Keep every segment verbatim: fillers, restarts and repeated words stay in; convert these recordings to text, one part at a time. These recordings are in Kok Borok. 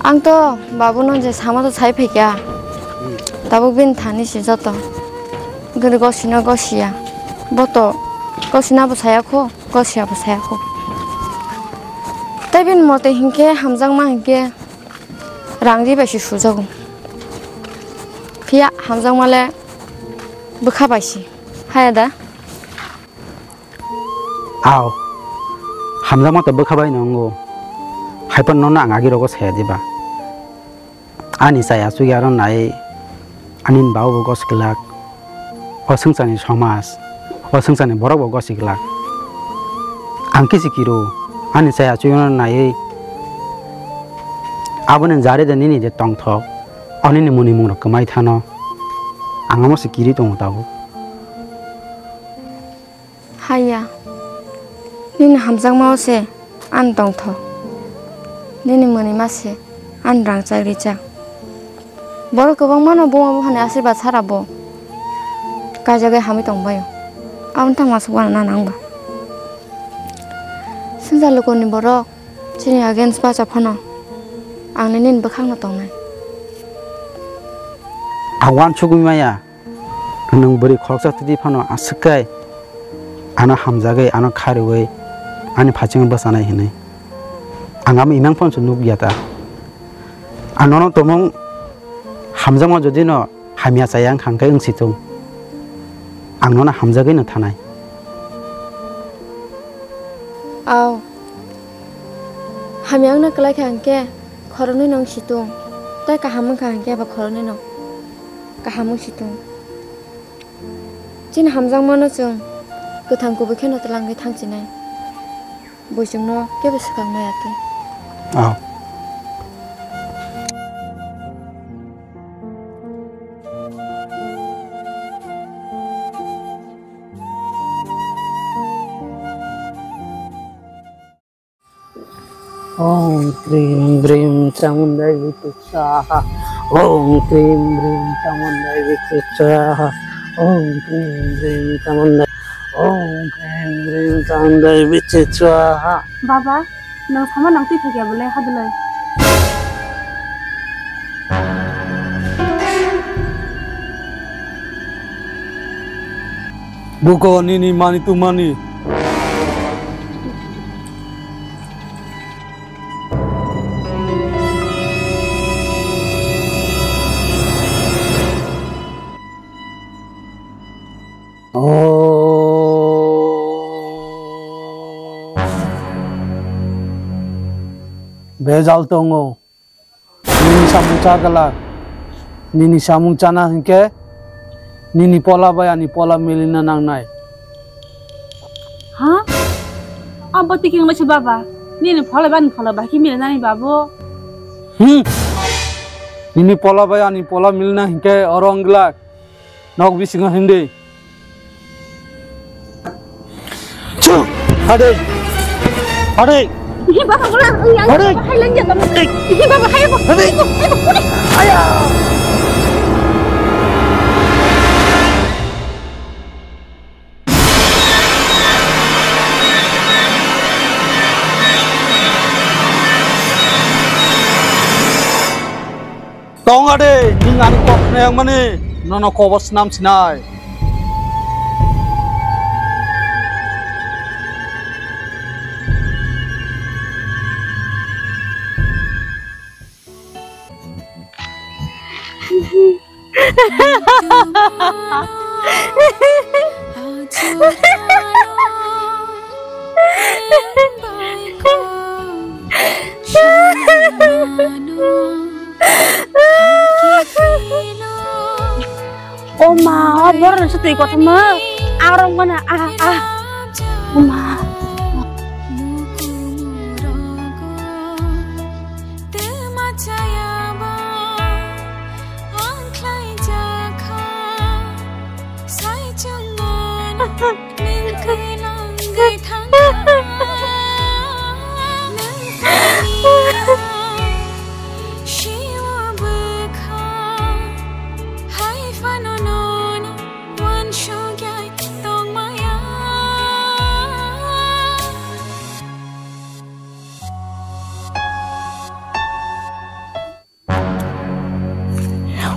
Ang to babuno je sama to sai phaikha. Tabuk bini thani se joto. Gori gosino gosiya. Bo to gosina bo saya kho, gosiya bo saya kho. Tai bini mote hinkhe hamjakma hinkhe rang ri bai se sujago. Phiya hamjakma le bwkha bai se. Haya da? Aw, hamjakma to bwkha bai no wngo. Haiphano nono ang agi rogo saya diba? Ani chaya chugya aro nai ani baba bo gos glak. O swngcharni somaj, o swngcharni borok bo gos glak. Ang kisi kiro ani chaya chugya no naiwi aboni jare de nini de tongthok, o nini muni mungrok kwmai thano. Ang amo se kiri tongo tabuk. Haiya, nini hamjakmao se ani tongthok, nini mwnwima se ani rangchak richak. Borok kwbangmano buma buphani asirwd sara bo kaijagwi hamwi tongbaio. Aboni tangma aswk uanana nangba. Swngchar lukurokni borok chini against bacha phano ang nini bwkhakno tongnai. Ang uansugwi maya. Nwng bwrwi khoroksa twi phano aswk khe ano hamjagwi, ano kha rwui ani phaichingo bwchanai hinwi. Ang amo imang phano se nuk ya ta. Ang nono tongmung hamjakma jodi no hamya chaya wngkha hwnkhe wng si thung. Ang nono hamjagwi no thanai. Aw. Hamya wngna kwlai kha hwnkhe khoroknwi no wng si thung. Tei kaham wngkha hwnkhe abo khoroknwi no kaham wng si thung. Chini hamjakmano chwng kwthang kubui kheno twlangwi thangchinai. Bo chwngno kebo swkang maya twi. Oh. Om Krim Brim Chamundai Vichik Swaha. Om Krim Brim Chamundai Vichik Swaha. Om Krim Brim Chamundai. Om Krim Brim Chamundai Vichik Swaha. Baba, nwng sama nang twi thakya bole hadwlai. Buko nini mani tumani. Oh. Bejal tongo. Nini samung cha glak. Nini samung chana hinkhe nini pola bai ani pola milina nangnai. Ha? Abo twi khe wnglaisi baba. Nini pola bai ani pola bai khe milinani babu. Hmm. Nini pola bai ani pola milina hinkhe oro wng glak. Nok bisingo himdi. Chu, hade. Hade. Hi baba gula, ya, hade. Hai lang ya, baba. Hi baba, hai baba. Hade. Hi baba, hade. Aya. Tong ade, ning ani kok neyang mani, nono kobor snam sinai. O ma, o borok ni se twi kothoma. Arong mana, ah, ah. O ma.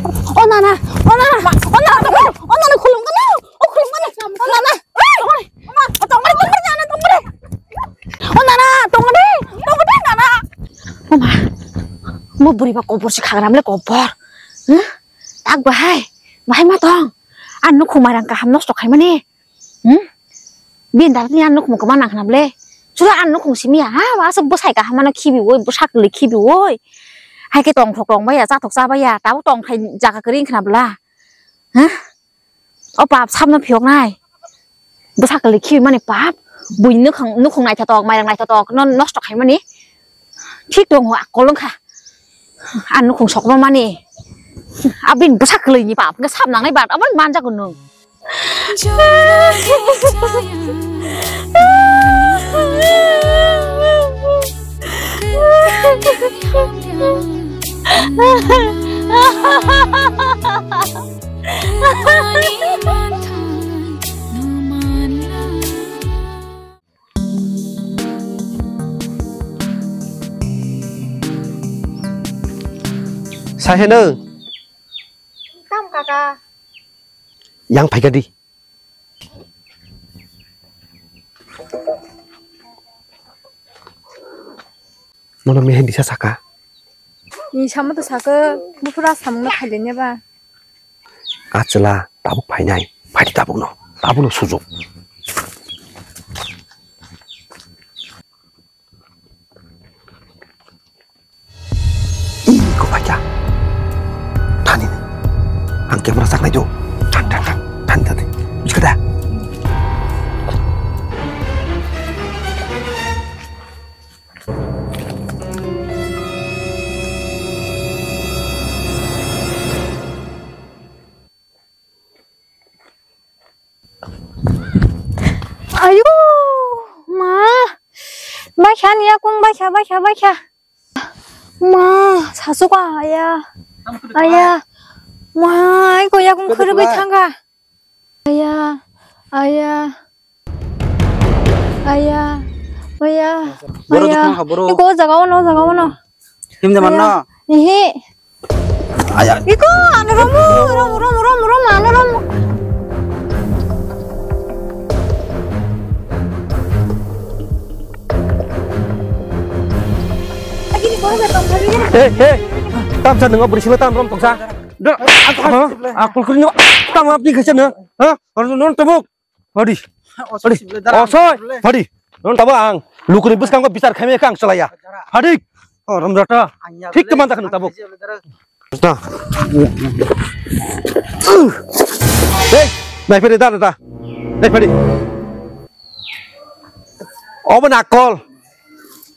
O nana, o nana, o nana, o nana, khulum gana, o khulum gana, o nana, o tongmani, tongmani, nana, tongmani, o nana, tongmani, tongmani, nana. O ma, mo buri ba kobor si khagram le kobor, hmm? Tak bahai, bahai ma tong, an nukhung mairang kaham nosto khaimani. Hmm? Bini dapni ang nukhung kwma nang khna ble. Chwla ang nukhung simi ya, ha, wa aswk bwsai kaham ano khibi woi, bwsa kwlwi khibi woi. Hai khe tongthok tong baya, chathok cha baya, tabuk tong thai jaga kwrwi wng khna bwla. Ha? O pap sabno phiyok nai. Bwsa kwlwi khibi mani pap. Buini nukhung, nukhung naithotok, mairang naithotok, no nosto khai mani. Thik tongo, akol wngkha. Ang nukhung sokma mani. Abini bwsa kwlwini pap, hwnkhe sap nangnai bat, aboni manjago nwng. Sai heno. Kam kaka. Yang phaikha di. Nono mehe disa saka. Ni samo to saka, bufura samung na khaile ne ba. Achwla, tabuk phainai. Phaidi tabukno. Tabukno sujuk. Ih, kok phaikha. Thani ni. Ang camera saknai do. Than, than, than. Than, than. Bujikhade. Ayo, ma. Baikha ni yakung, baikha, baikha, baikha. Ma, sasuka, aya. Aya. Ma, aiko yakung khurugwi thangkha. Aya, aya. Aya, aya, aya. Borok dukung ha, borok. Iko jaga ono, jaga ono. Himde manno. Ihi. Aya. Iko, ano romo, romo, romo, romo, romo, ano romo. Hey, hey. Tamsa nungo brisilo tam rom tongsa. Da, ha? Akol kuri no. Tam apni khaisa no. Ha? Oro non tabuk. Hadi. Hadi. Osoi. Hadi. Non tabuk ang. Lukuni bwskango bichar khaimaya khe ang chalaiya. Hadi. O romjata. Thik to manjak nung tabuk. Hey, nai phari da da. Nai phari. Obo na akol.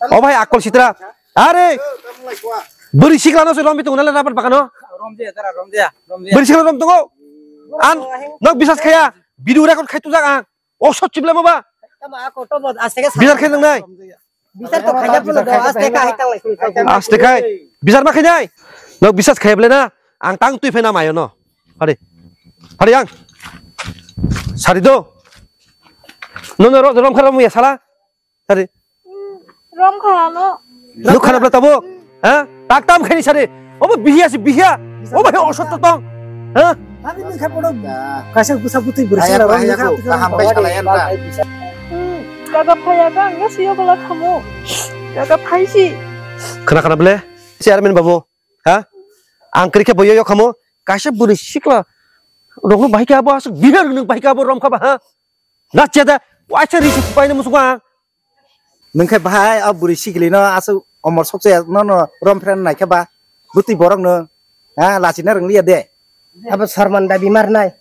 O bhai akol sitra. Are. Bwrwi sikla no se rombi tongo nale rabar bagano. Romjaya, dara, romjaya, romjaya. Bwrwi sikla rom tongo. An, nok bisas khaya. Video record khai tujak ang. O sot chible baba. Tamo ako to bod aste ka. Bisar khai nang nai. Bisar to khaya pulo do, aste ka hai tang lai. Aste khai. Bisar ma khai nai. Nok bisas khai ble na. Ang tang tui phai na mayo no. Hari. Hari ang. Sari do. No no rom rom khara mu ya sala. Sari. Rom khalano. Nuk khana bla tabo? Ha? Tak tam khani sari. Obo bihiya si bihiya. Obo he osot to tong. Ha? Ani ni kha podo. Kaisa busa butui bwrwi sala rom ni kha. Kaham bai sala yan ta. Kaga phaya ka ang siyo bala khamo. Kaga phai si. Khana khana ble. Chairman babu. Ha? Ang kri khe boyo yo khamo. Kaisa bwrwi sikla. Rokno bahai khe abo asuk bihar nung bahai khe abo rom kha ba ha? Nachya da, waisa risi paina musuka. Nung khe bahai, a bwrwi sikili no asuk omor sokse no no rom phre nai khe ba, butui borok no, ha, lachina rwng liya de. Abo Sarman da bimar nai.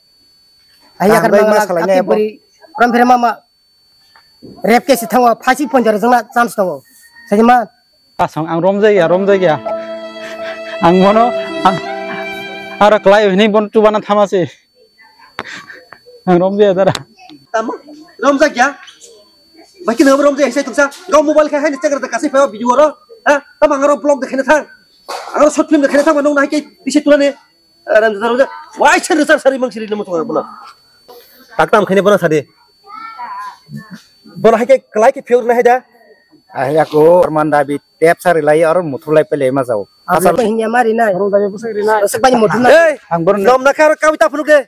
Ayakar mangala ma salai nai abo. Bwrwi rom phre mama. Rep ke si thango, phasi ponjor jongna chance tongo. Sajima. Asong ang romjaya, romjaya. Ang mono, ang, aro klai hini bon chubana thamasi. Ang romjaya dara. Tamo? Romjak ya? Baki na romjak ya, sai tuksa. Gau mobile khai hai ni check rata kasi phayo video ro. Ha? Tamo ang aro vlog dekhai na thang. Ang aro short film dekhai na thang, nong na hai ke tisi tulane. Aram jada romjak. Wai sari sari sari mang siri namo thong bono. Tak tam khai ne bono sadi. Bono hai ke klai ke pure na hai da. Ai ako Arman David tep sari lai aro muthulai pele ma jao. Asal hinya mari nai. Rong dabe bwswk ri nai. Bwswk bani modu na. Ei, ang borok nom na kha aro kawi ta phunuk de.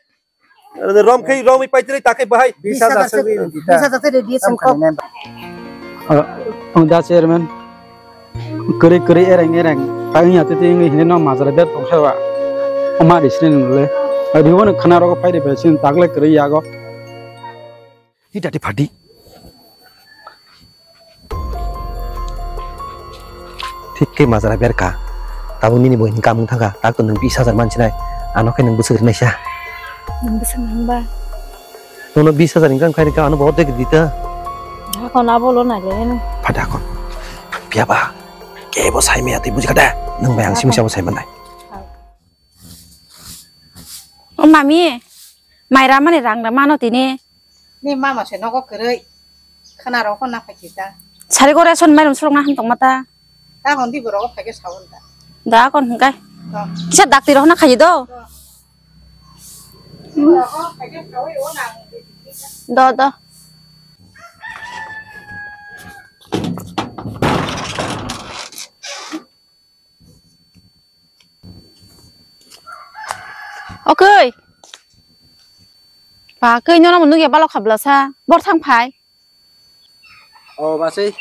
Rom khai rom pai tiri ta khai bahai. Bis hajar se ri di ta. Bis hajar se ri di sem kok. Ang da chairman. Kwrwi kwrwi ereng ereng. Phai ya tete ngi hine no majra ber tong kha ba. Oma ri sini nule. Ribo no khana rogo phai de bai sin tagle kwrwi yago. Ni dati phadi. Thik khe majra berka. Tabuk nini boi ni kamung thangkha. Tak to nwng bis hajar mansinai. Ano khe nwng bwswk rwnaisa. Nwng bwswk nangba? Nono bis hajar income khairikha, ano bo ordek dita. Hakon abo lo nai le. Phada hakon. Phiya ba. Kebo sai maya twi bujikha da. Nwng bai ang simi sabo sai manai. O mami, mai ramani rang da mano tini. Ni mama se nogo kwrwi. Khana rok honna phai khe ta. Sari gore son mairum surok na ham tongma ta. Ta hon di borok phai khe sawon ta. Da kon hwnkhe. To. Kisa dakti rok honna khaji do. To. Borok phai khe sawi o na. Do, do. Okey. Ba khe nono nukya balok kha bwlasa. Bor thang phai. O ba sei.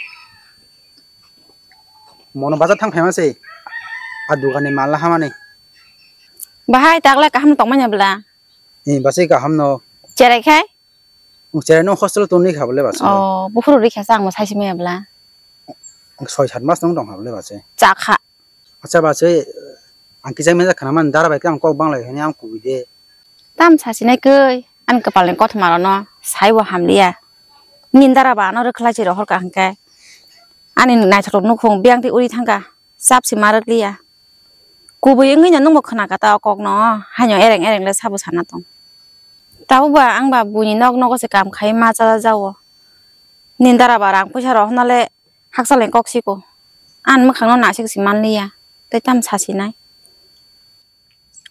Mono bazar thang phai ma sei. A dukani mal hamani. Bahai tagle kaham tongmanya bwla. Ni ba sei kaham no. Cherai khai? Cherai no hostel tongni kha bwle ba sei. O buphuru ri kha sa ang sai simaya bwla. Soi sat mas nong tong kha bwle ba sei. Cha kha. Acha ba sei, ang kisa mesa khana man dara bai khe ang kok bang lai hwnwi ang kubui de. Tam sasinai koi, ani kwpalni kothoma rokno saibo hamliya. Nini dara ba ano rwkhlai se rohor ka hwnkhe. Ani naithotok nukhung biyang twi uri thangkha, chap se ma rwkliya. Kubui wngwi no nwngbo khna kha ta o kokno, haino ereng ereng le sabo sana tong. Tabuk ba ang ba buini nok nogo se kam khai ma cha jao. Nini dara ba rang puisa rohorna le Hakchal ni kok siko. Ang mwkhang no nasik si manliya. Tei tam sasinai.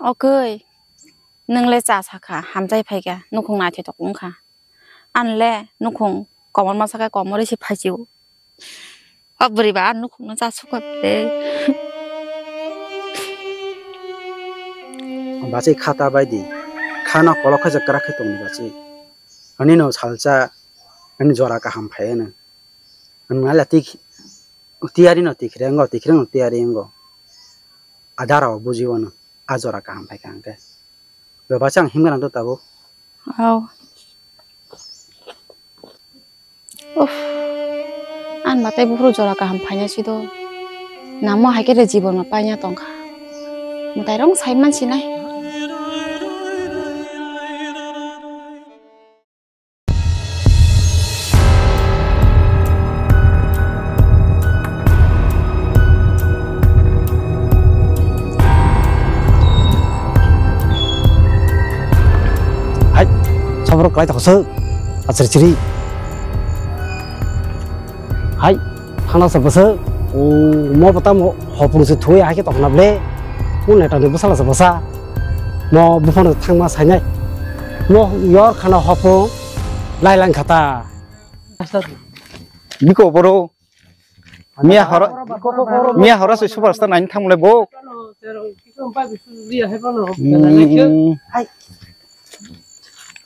Okoi. Nwng le cha sakha, hamjai phaikha, nukhung naithotok wngkha. Ang le nukhung komor masa khe komorwi se phaisio. O bwrwi ba ang nukhung no cha sukha de. Bachai khata bai di. Khana kolok khe kwrak khe tongdi bachai. Ani no salsa ani jora kaham phai ano. Ang ala tik tiyari no tikhre ngo, tikhre no tiyari ngo. Adara o buji ono, a jora kaham phai kha hwnkhe. Bebasa ang himgana to tabuk. Au. Uff. Ang batai buphuru jora kaham phaina sido. Namo hai khe re jibon ma paina tongkha. Mwtai rong sai man sinai. Hai, sobrok klai toksa, asri chiri. Hai, thana sa bwswk, mo bwtamo hopung se thwi hai khe tongna ble. O neta ni bwsala sa bwsa. Mo buphano thangma sainai. Mo yor khana hopung lai lang khata. Biko boro. Miya horo, miya horo se superstar naini thangmale bo. Hmm. Hai.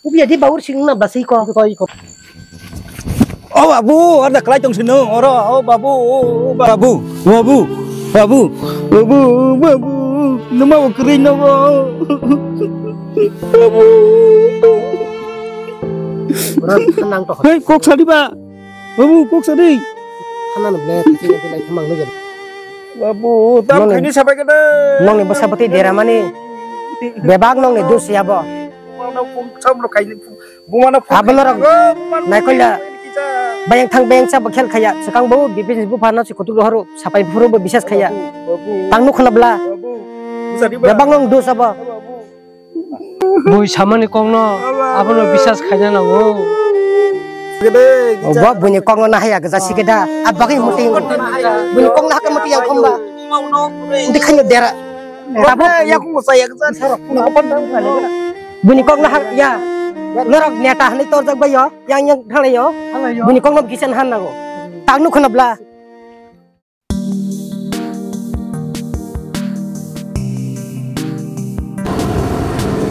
Ubi adi baur sing na basi ko. O babu, ada kelai tong sino, oro, o babu, o babu, babu, babu, babu, babu, nama kering nama. Babu. Orang tenang toh. Hei, kok sadi ba? Babu, kok sadi. Khana no ble, khana no ble, thamang no jab. Babu, tam nong ni, khaini sabai kada. Nong ni bwsa bwtwi dera mani. Bebak nong ni dus ya bo. Bumano phone sam rok khaini, bumano phone. Abono rok khaini, bumano naikol ya. Phone khaini kisa. Bayang thang bayang sa bo khel khaya. Swkang bo bipin bupha no si kutuk rohor sapai phuru bo bisas khaya. Babu, babu. Tang nuk khna bla. Babu. Bwsa di ba? Bebak nong dus abo. Babu. Bui samani kokno abono bisas khaina nango. Gede, gede. Bo buini kokno nahaya gesa sikeda. Abagwi muti. Buini kokno haka muti yang khomba. Indi khaino dera. Tabuk. Yakung saya gesa. Buini kokno ha ya. Norok neta hani torjak bayo. Yang yang thalayo. Buini kokno bisan han nango. Tangnu khonobla.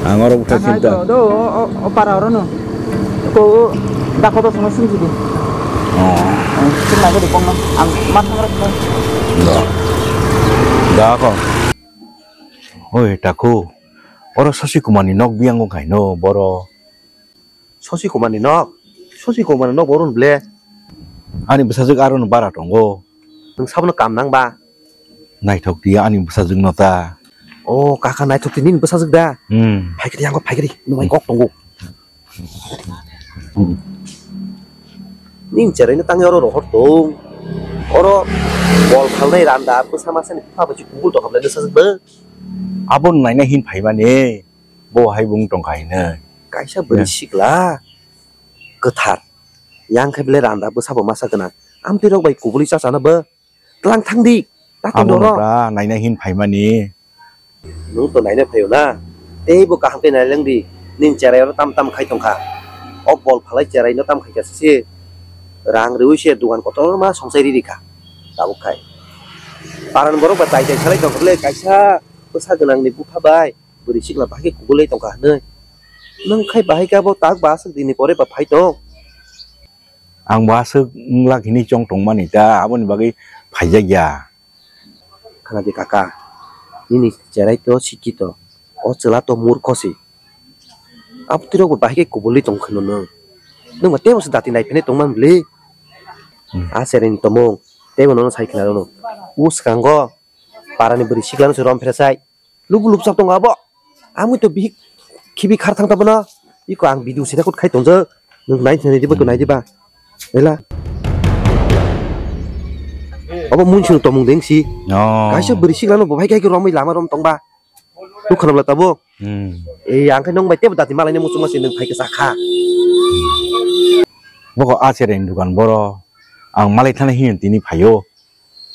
Ang oro bwkha Ang hai khinta. Do, do, o, o, o para oro no. Ko, o, da kotor sono sung jidi. Oh. Ang sung na gadi kong no. Ang ma thang rak no. Da. Da ko. Oi, Taku. Oro Sosi Kumar ni nok biyang wng khai no, boro. Sosi Kumar ni nok? Sosi Kumar ni nok boro ni ble? Ani bwsajwk aro no bara tongo. Nwng sabono kam nang ba? Naithok di ani bwsajwk no ta. O kaka, naithok di nini bwsajwk da? Hmm. Phaikhe di, yango phaikhe di, nwng bai kok tongo. Hmm. Nini cherai no tangwi oro rohor tong. Oro bol phalnai randa bwsa masa ni bupha bai se kubul tongkha ble bwsajwk bo. Abo naina hin phaimani. Bo hai bung tongkha hinwi. Kaisa bwrwi Ya. sikla kwthar. Yang khe belai randa bwsabo masa gwnang. Amtwi rok bai kubuli chachana bo. Tlang thang di. Ta Abo tong doro. Nokra naina hin phaimani. Nung to naina phaio na. Tei bo kaham khe naileng di. Nin cherai oro tam tam khai tongkha. O bol phalai cherai no tam khai kha se. Rang rwi se dugan kotor ma songsai riri kha. Tabuk khai. Paran borok ba tai tai salai tongkha le kaisa bwsa gwnang ni bupha bai. Bwrwi sikla bahai khe kubulwi tongkha hwnwi. Nwng khai bahai khe abo tak ba aswk dini pore ba phai tong? Ang bo aswk wng lak hwnwi chong tongmani ta, aboni bagwi phaijak ya. Khna di kaka, nini cherai to sikhi to, o chwla to murkho se. Abo twirok bo bahai khe kubulwi tong khwno nwng. Nwng ba teibo se dati nai phene tongmani bwle. Hmm. A cherai ni tomung, teibo nono sai khna rwno. O swkango, parani bwrwi sikla no se rom phre sai. Lubu lupchap tongo abo. Amui to bihik khibi khar thang tabana. Iko ang video sida kut khai tongjak. Nwng nai nai diba, nai diba. Ela. Abo munchung tomung deng si. Oh. Kaisa bwrwi siklano bo hai kai romwi lama rom tongba. Tu khana bla tabo. Hmm. E ang khai nong bai tebo dati malai ne muchung masi nwng phai khe sakha. Boko a chereng dukan boro. Ang malai thana hin tini phaio.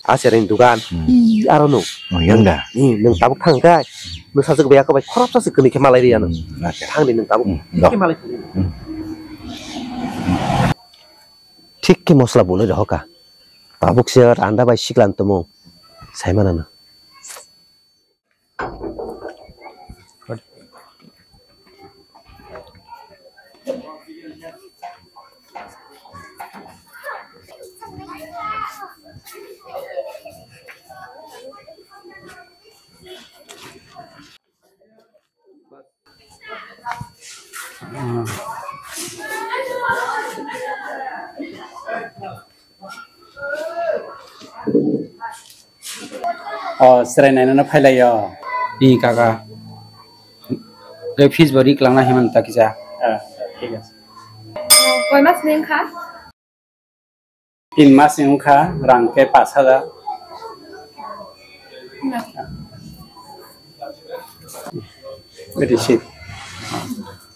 A chereng dugan. Hmm. Ih, aro no. Oh, yang da. Ih, nwng tabuk thang kai. Nwng sajak bai ako bai khorap sa se kwnwi khe malai riya no. Hmm, acha. Thang di nwng tabuk. Hmm, do. Khe malai thang di. Hmm. Thik khe mosla bolai rohoka. Tabuk se randa bai siklan tomo. Sai mana no. O, chwrai nainano phailaio. Ni kaka. Tei fees bo ri kwlangna himani ta kisa. Ah, thik ase. Koi mas ni wngkha? Tin mas ni wngkha, rang khe pash hajar. Beti sip.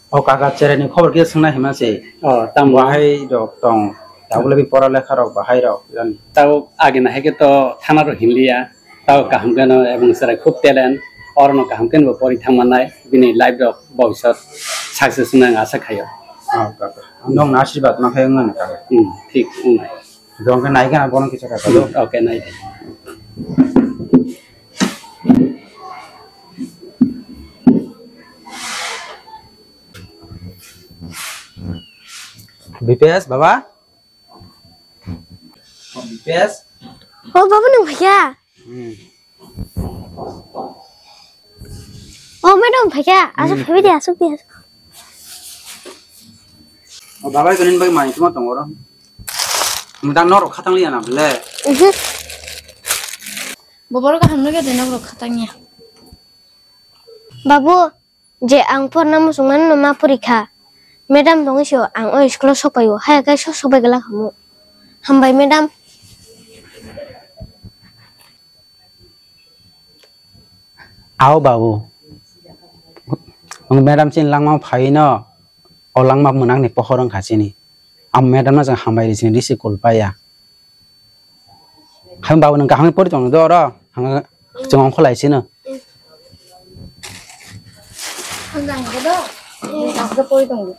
O kaka, cherai ni khobor kisa swngna hima se. O, tamo. Bahai rok tong. Tabuk le bi pora lekha rok bahai rok, jani. Tabo age na hai khe to thana rok hinliya. Tabo kaham khe no, ebong cherai khub talent. Oro no kaham khe no bo pori thang mannai. Bini life rok bhobishyot success wngnai ang asa khaio. O, kaka. Nwng no asirwad ma khe wngmani kaka. Hmm, thik wngnai. Jong khe nai khe na bono kisa kaka. Hmm, okay, nai di. B P S, baba? B P S? O, baba, nwng phaikha? Hmm. O, madam, phaikha? Aswk, hmm, phaibai di, aswk di, aswk. O, baba, iko nini bagwi manwi tongma tongo oro. Nwng da norok khatang liya na bwle? Mhm. Bo borok kaham nugya de norok khatang ya. Babu, je ang porna muchungmano no ma pori kha. Madam tongwi sio ang o school o sok paio, haya khe sok sok bai glak hamu. Hambai madam. Ao babu. Nwng madam chini langma phaiwi no, o langma mwnakni pohor wngkha chini. Ang madam no chwng hambai ri chini, risi kul paiya. Hai babu, nwng kaham khe pori tong do oro? Ang chwng ongkho lai sino. Ang kaham khe do. Ang kaham khe pori tong do.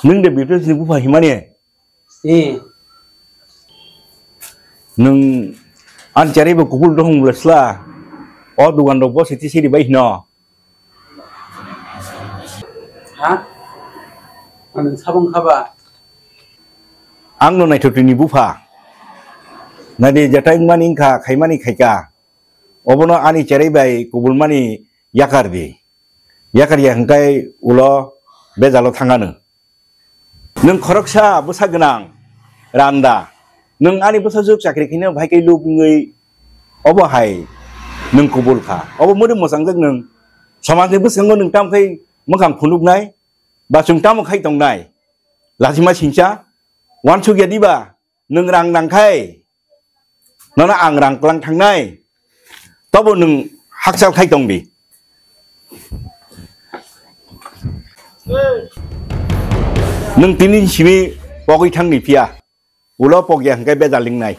Nwng de Biplop ni bupha himani? Eh. Nwng ani cherai bo kubul dohong bwla sla. O dugan rok bo siti siri bai hino. Ha? Ano sabang khaba? Ang no naithotwi ni bupha. Nadi jetai mani wngkha, khaimani khaika. Obono ani cherai bai kubulmani yakar di. Yakar ya hwnkhe ulo bejalo thangano. Nwng khoroksa bwsa gwnang randa. Nwng ani bwsajwk chakri khaina bai khe luk wngwi obo hai nwng kubul kha. Obo mwrwk mwchangjak nwng. Somajni bwskango nwng tamo khai mwkhang phunuknai ba chwng tamo khai tongnai. Lachima singcha, wansuk ya diba? Nwng rang nang khai, nono ang rang klang thangnai, tobo nwng hakchal khai tong di. Nwng tini simi pogwi thang di phiya, ulo pogya hwnkhe bejal lingnai.